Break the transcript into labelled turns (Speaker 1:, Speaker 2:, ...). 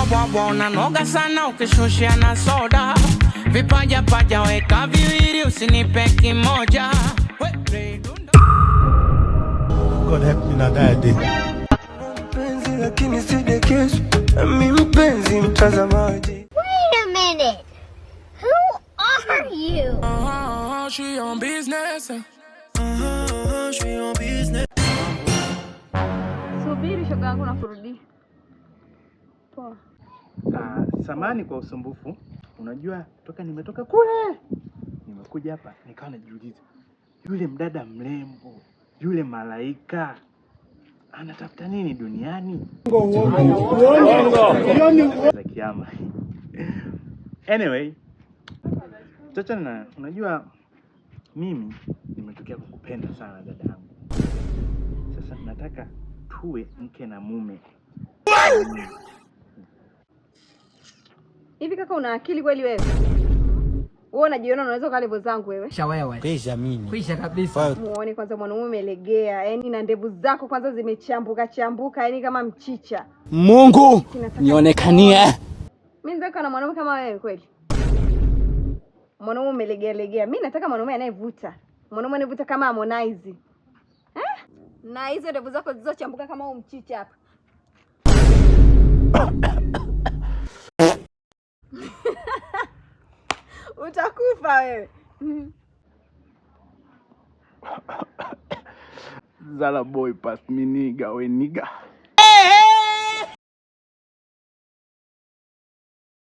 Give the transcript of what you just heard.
Speaker 1: Ubwabwa unanoga sana ukishushia na soda, vipaja paja weka viwili, usinipe kimoja.
Speaker 2: God help me na die day.
Speaker 3: Mpenzi lakini sidekezo, mi mpenzi mtazamaji.
Speaker 4: Wait a minute. Who are you?
Speaker 1: She on business.
Speaker 5: Subiri shoga yangu nakurudi. Poa.
Speaker 6: Ah, samahani kwa usumbufu. Unajua toka nimetoka kule nimekuja hapa nikawa najiuliza, yule mdada mrembo, yule malaika anatafuta nini duniani? Za kiama. Anyway, tuachane na, unajua mimi nimetokea kukupenda sana dada yangu. Sasa nataka tuwe mke na mume.
Speaker 5: Hivi kaka una akili kweli wewe? Wewe unajiona unaweza ukaa level zangu wewe?
Speaker 7: Kwisha wewe.
Speaker 8: Kwisha mimi.
Speaker 7: Kwisha kabisa.
Speaker 5: Muone kwanza mwanaume umelegea, yaani na ndevu zako kwanza zimechambuka chambuka, yaani kama mchicha.
Speaker 8: Mungu
Speaker 5: Kinataka-
Speaker 8: nionekanie.
Speaker 5: Mimi nataka na mwanaume kama wewe kweli? Mwanaume umelegea legea. Mimi nataka mwanaume anayevuta. Mwanaume anayevuta kama Harmonize. Eh? Na hizo ndevu zako zilizochambuka kama huu mchicha hapa. Utakufa wewe.
Speaker 6: Zala boy pass me nigga we nigga.